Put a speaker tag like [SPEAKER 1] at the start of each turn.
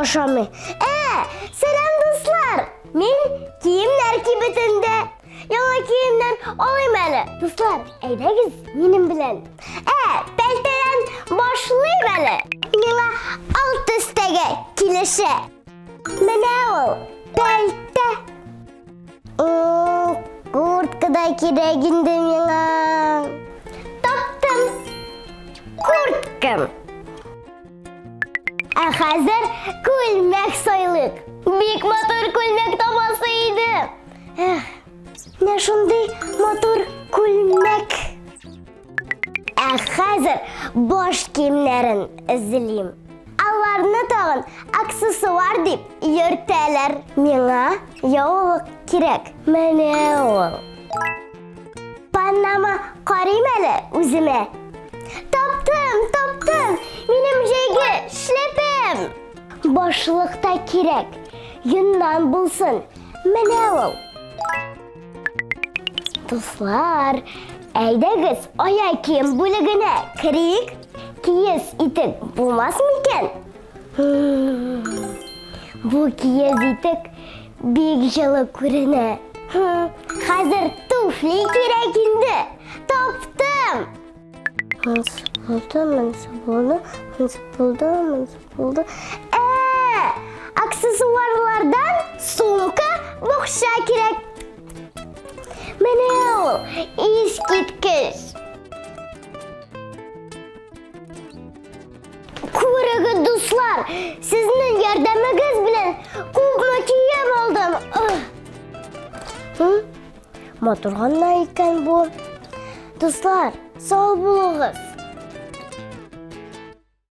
[SPEAKER 1] ошамый. Ә, сәлам, дуслар! Мин киемнәр кибетендә. Яңа киемнәр алыйм әле. Дуслар, әйдәгез минем белән. Ә, пәлтәдән башлыйм әле. Миңа ал төстәге килешә. Менә ул, пәлтә. Куртка да кирәк инде миңа. Таптым. Курткам. Ә хәзер күлмәк сайлыйк. Бик матур күлмәк табасы иде. Эх, менә шундый матур күлмәк. Ә хәзер баш киемнәрен эзлим. Аларны тагын аксессуар дип йөртәләр. Миңа яулык кирәк. Менә ул. Панама карыйм әле үземә. Таптым, таптым! Минем җәйге шлепем! Башлык та кирәк. Йоннан булсын. Менә ул. Дуслар, әйдәгез аяк кием бүлегенә керик. Киез итек булмас микән? Бу киез итек бик җылы күренә. Хәзер туфли кирәк инде. Таптым! Монысы булды, монысы булды, монысы булды, монысы булды. Ә, аксессуарлардан сумка, букча кирәк. Менә ул, искиткеч. Күрегез, дуслар, сезнең ярдәмегез белән күпме кием алдым. Матур гына икән бу. Дуслар, сау булыгыз.